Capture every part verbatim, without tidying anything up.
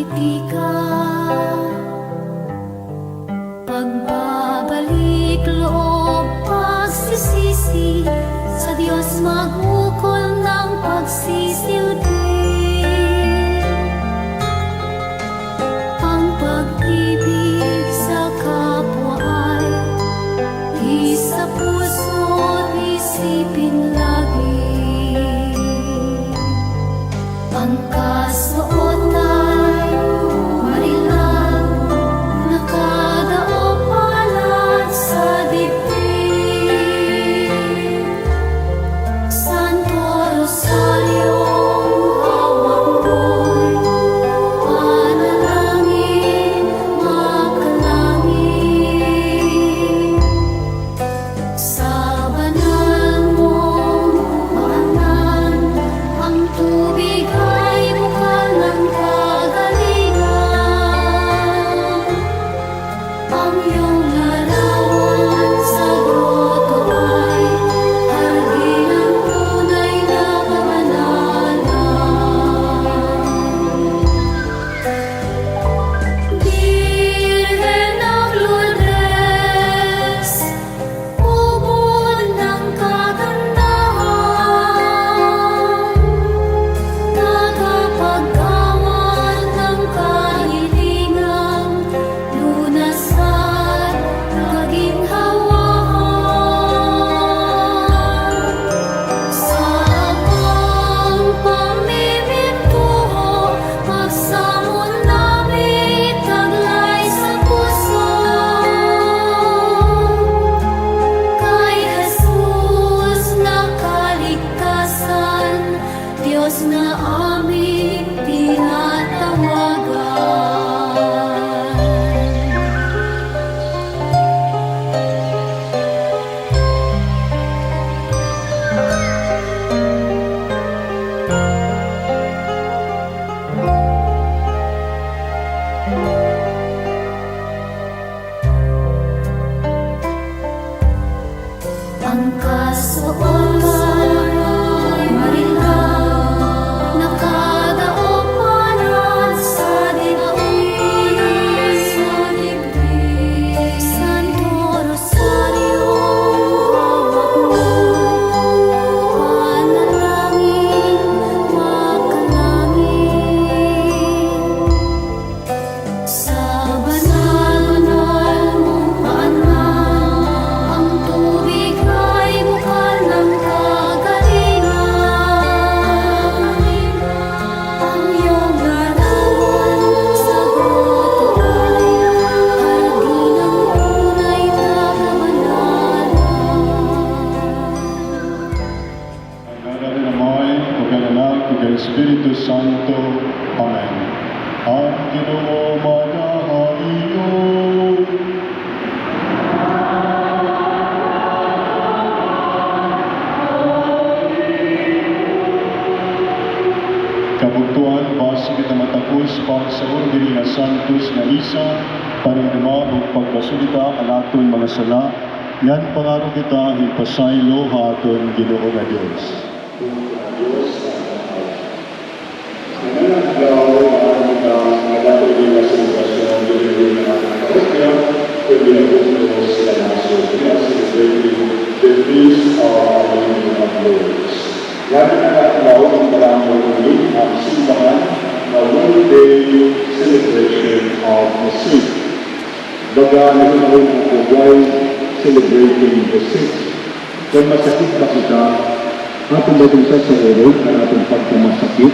Ika, pagbabalik loob, pagsisisi, sa Diyos mag-ukol ng pagsisilbi. Ang pag-ibig sa kapwa ay isa puso't isipin lagi. Ang kasuot ay marilang, nakadaog palad sa dibdib. Santo Rosario, hawak ko'y panalangin, makalangin. Sa banal mong paanan, ang tubig ay bukal ng kagalingan. Ang iyong larawan sa grotto ay hardin ng tunay na kabanalan. Birhen ng Lourdes, ubod ng kagandahan, tagapagtawad ng kahilingan, lunas at kaginhawaan. Sa akong pamimintuho, pagsamon nami taglay sa puso. Kay Jesus na kaligtasan, Diyos na aming tinatawagan. Ang kasuotan ay marilang, nakadaog palad sa dibdib. Santo Rosario, hawak ko'y panalangin, makalangin. Sa banal mong paanan, ang tubig ay bukal ng kagalingan. Ang iyong larawan sa grotto ay hardin ng tunay na kabanalan. Sa ngalan ng Ama, ug ng Anak, ug ng Espiritu Santo. Amen. Ang Ginoo maada ha iyo. Kabugtoan, basi kita matakos pagsaon diri nga santos nga misa, panumduma ug pagbaso kita an aton mga sala, ngan pangaro kita hin pasaylo ha aton Ginoo nga Dios. Sa ngalan nga adlaw, maaram kita nga dako ini nga selebrasyon, diri nga aton parokya, kundi nga bug-os nga nasod. We are celebrating the feast of Our Lady of Lourdes. Ngani nga adlaw, gintaramon ini han simbahan nga World Day Celebration of the Sick. Baga, nahunahuna ko, why celebrating the sick? Kon masakit ba kita, aton ba iton sasayaw-on an aton pagkamasakit?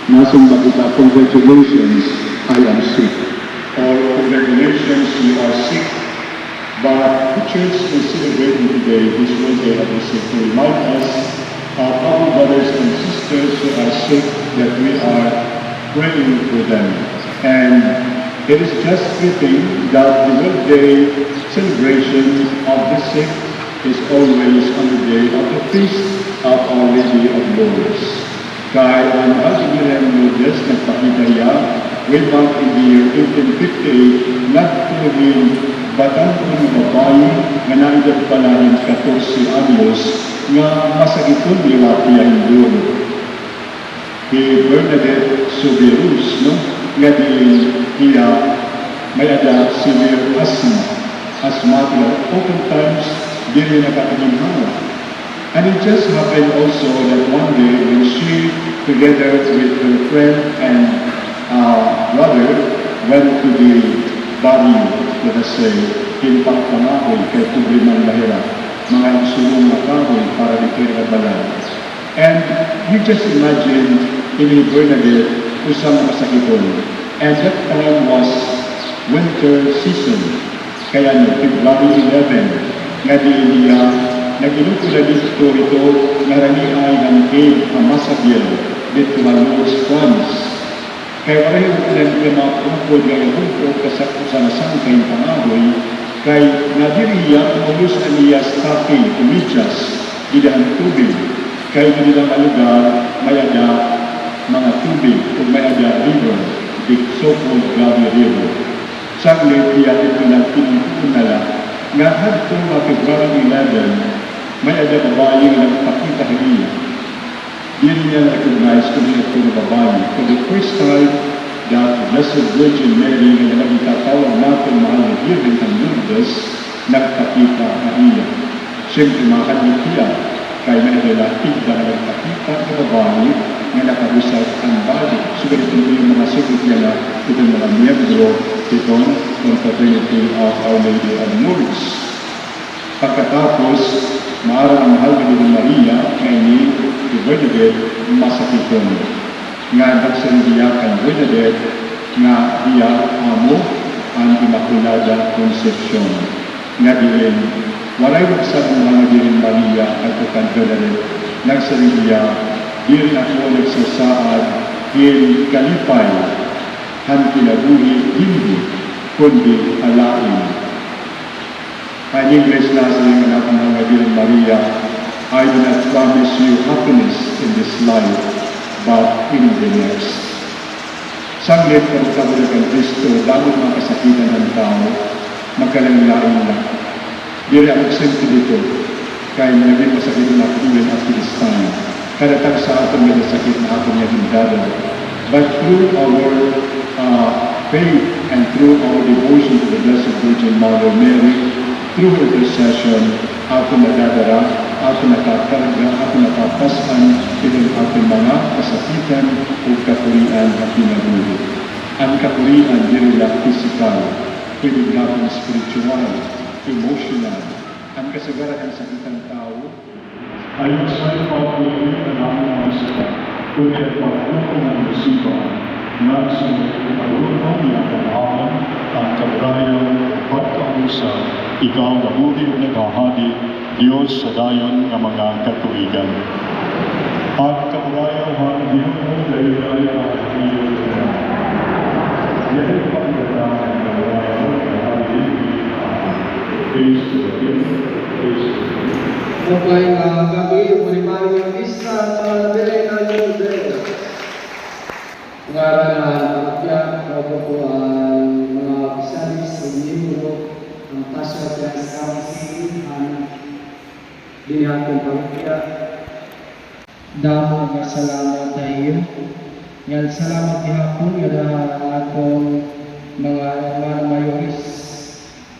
Nasiring ba kita, "Congratulations, I am sick." Or, "Congratulations, you are sick." But the church is celebrating today this World Day of the Sick to remind us, our fellow brothers and sisters who are sick, that we are praying for them. And it is just fitting that the World Day celebration of the sick is always on the day of the feast of Our Lady of Lourdes. Kay an Archbishop Lourdes nagpakita hiya way back in the year eighteen fifty-eight, ngadto hin batan-on nga babaye nga naedad pa la hin katorse anyos nga masakiton hiya, wa hiya hin duro. Hi Bernadette Soubirous, no? Nga diin hiya may-ada severe asthma, asthmatic, oftentimes diri nakakaginhawa. And it just happened also that one day when she, together with her friend and, uh, brother, went to the barrio, let us say, hin pagpangahoy kay pobre man la hira, mga igsuon nga kahoy para didto ha ira balay. And you just imagine ini hi Bernadette, usa nga masakiton. And that time was winter season. Kay ano, February eleven, nga diin hiya nag-inukola didto, hito nga haraniay han cave ha Massabielle, didto ha Lourdes, France. Kay waray hiya nag-iya maupod nga iya bug-o kay usa nga sangkay nga pangahoy, kay nadiri hiya, umulus an iya stocking o medyas dida han tubig. Kay dida nga lugar, may-ada mga tubig, o may-ada river, the so-called Gavi River. Sanglit hiya didto nagtiningkod na la, nga hadto nga February eleven, may-ada babaye nga nagpakita ha iya. Diri niya na-recognize kon hin-o ito nga babaye. For the first time, the Blessed Virgin Mary nga naging tatawag naton mahal nga Birhen han Lourdes, nagpakita ha iya. Siyempre, mahadlok hiya, kay may-ada la tigda nga nagpakita nga babaye nga nakabusag an body. Sugad hiton iya mga sugot yana, hiton mga miyembro hiton Confraternity of Our Lady of Lourdes. Pagkatapos, maaram an mahal nga Birhen Maria nga ini hi Bernadette masakiton, nga nagsiring hiya kan Bernadette nga hiya amo an Inmaculada Concepcion. Nga diin, waray nagsaad an mahal nga Birhen Maria ngadto kan Bernadette, nagsiring hiya, diri ako nagsasaad hin kalipay han kinabuhi dinhi, kundi ha lain. Ha Ingles nasiring an aton mahal nga Birhen Maria, "I do not promise you happiness in this life, but in the next." Sanglit, pagkabulad kan Kristo, damo nga mga kasakitan han tawo, magkalain-lain la. Diri ako eksento didto. Kay nagin masakit na ako even up to this time. Kada tagsa ha aton may sakit nga aton nga gindadala. But through our, uh, faith and through our devotion to the Blessed Virgin Mother Mary, through her intercession, aton nadadara, aton nakakarga, aton napapas-an, iton aton mga kasakitan ug kakurian ha kinabuhi. An kakurian diri la pisikal, pwede gihapon spiritual, emotional. An kasagaran han sakit han tawo. Ayaw sa pagpuli an amon mga sala, kundi an pagtuo nga an isipan, nga sumuko, pagtuo nga an pagkaon, an kaburayan, pagkausa, ikaw nga buhi ug naghahadi, Dios sa dayon nga mga katuigan. An kaburayan han Ginoo, dayray ang iyo. Diri pa kita ang kaburayan, ang iyo. Face to the face, face to the face. Upay nga gab-i, Ordinaryong Misa, Madre de Lourdes. Ngaran han parokya, kauban ko an mga opisyales ug miyembro han Pastoral Press Council han dinhi ha aton parokya. Damo nga salamat ha iyo. Ngan salamat gihapon ngada ha aton mga hermana mayores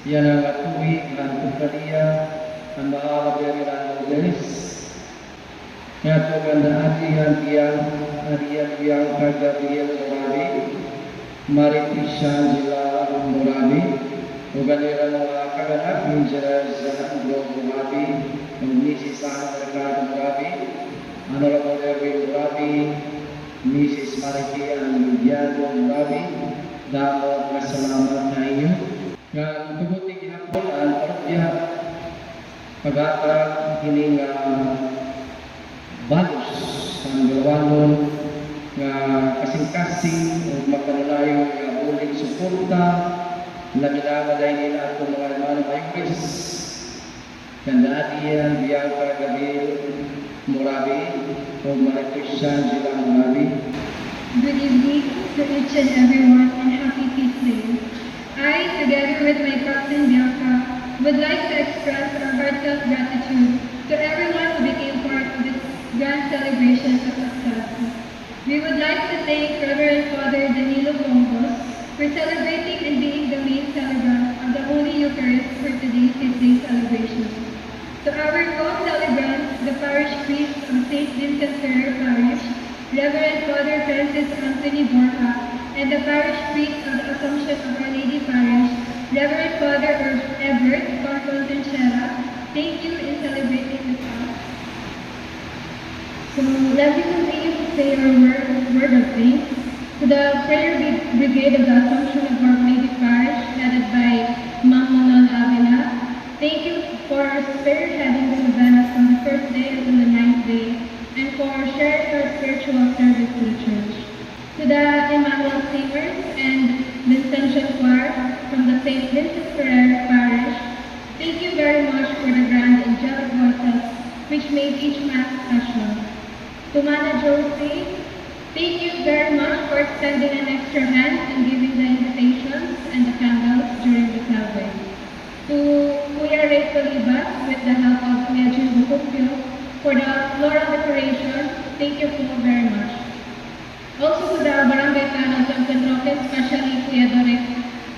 yana nga tuig han Kofradiya han Mahal nga Birhen han Lourdes. Ngadto kan Adi han Bian-, Adi han Bianca Gabriel Moravi, Marie Crishangela Moravi, ug an ira mga kag-anak, Engineer Alejandro Moravi, ug Missus Ana Mercado Moravi, Honorable Erwin Moravi, Missus Maritea Lubiano Moravi, damo nga salamat ha inyo. Ngan tugot gihapon an parokya paghatag hini nga balos han Galawanon nga kasingkasing ug makanunayon nga bulig suporta, labi na ngada hini nga aton mga hermana mayores. Kanda Adi han Bianca Gabriel Moravi ug Marie Crishangela Moravi. Good evening to each and everyone and happy feast day. I, together with my cousin Bianca, would like to express our heartfelt gratitude to everyone who became part of this grand celebration of success. We would like to thank Reverend Father Danilo Bongo, And the parish priest of the Assumption of Our Lady Parish, Reverend Father Ur-, Everett Marcon Trinchera, thank you in celebrating with us. So, let me continue to say our word, word of thanks to the prayer bri-, brigade of the Assumption of Our Lady Parish, headed by Ma'am Manuel Avila. Thank you for spearheading the novena from the first day until the ninth day, and for sharing your spiritual service to the church. To the Emmanuel Singers and Vincentian Choir from the Saint Vincent Ferrer Parish, thank you very much for the grand angelic voices which made each Mass special. To Mana Josie, thank you very much for extending an extra hand in giving the invitations and the candles during the celebrate. To Kuya Ray Calibas, with the help of Kuya Jimbo Cumpio, for the floral decoration, thank you po very much. Also to the Barangay Tanod San Pedro, especially Kuya Dorek,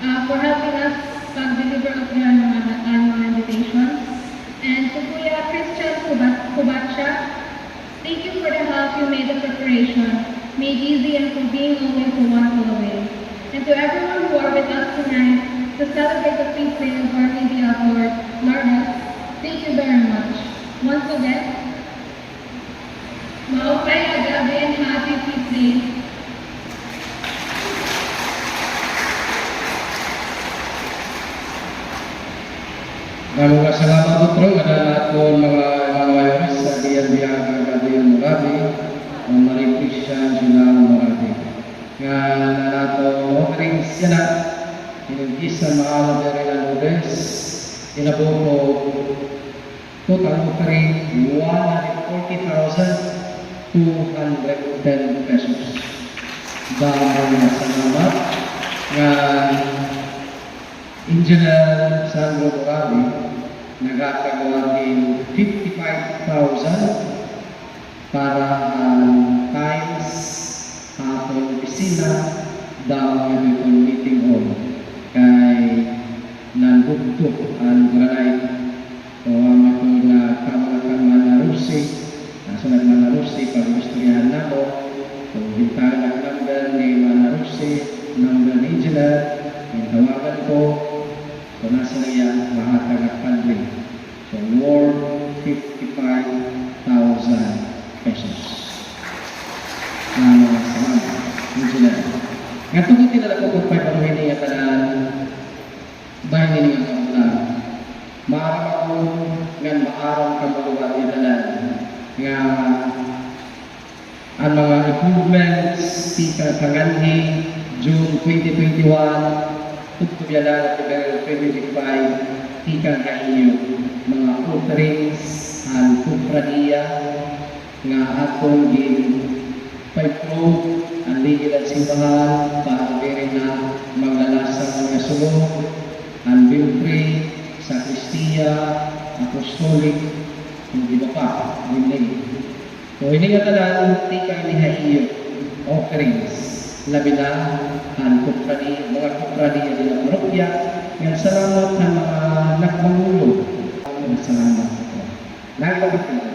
uh, for helping us pag-deliver of the mga, uh, mga invitations. And to Kuya Christian Kuba-, Kubacha, thank you for the help you made the preparation made easy and for being always a one call away. And to everyone who are with us tonight to celebrate the feast day of Our Lady of Lourdes, thank you very much. Once again, maupay nga gab-i and happy feast day. Damo nga salamat, Utro, nga aton mga, mga mayores sa D N B R, Gabriel Moravi, o Marie Christian Gina Moravi. Nga an aton offerings yana, inig-isa, Mahal na Birhen Lourdes, inabot ko total offering, one hundred forty thousand two hundred ten pesos. Damo nga salamat nga Engineer Sandro Moravi, naghatag wa hin fifty-five thousand para han tiles ha aton opisina, damo nga ito meeting hall. Kay nabugto an granite. So, amo ito nga tawag kan Mana Rosie. Nasa nag Mana Rosie, pag-istoryahan namo. So, gintagan an number ni Mana Rosie, number ni Engineer, gintawagan ko. So, nasa na iya mahatag an padre. So, worth fifty-five thousand pesos. Ano, salamat. Engineer. Ngadto ko tinala ko kung pay panuhin niya tanan. Bahin ini nga karon, maaram ako ngan maaram kamo liwat nga tanan nga an mga improvements tikang kanganhi June twenty twenty-one, tubtob yana February twenty twenty-five, tikang ha iyo, mga offerings han kofradiya, nga aton gin-improve an ligid han simbahan para diri na maglalasang mga sulod, an belfry, sakristiya, apostolic, ug iba pa, dinhi. So, ini nga tanan tikang ini ha iyo, offerings, labi na han kofradi-, mga kofradiya dinhi ha parokya, ngan salamat han mga nagmangulog. Salamat. Nagpapatay.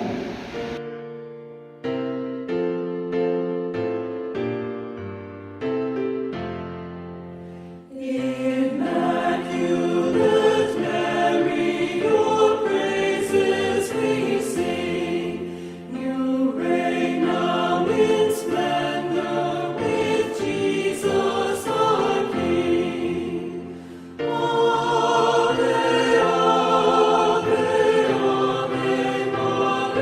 Immaculate Mary, your praises we sing. You reign now in splendor with Jesus our King. Ave, ave, ave Maria.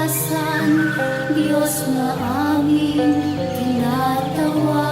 San Dios nga aming tinatawag.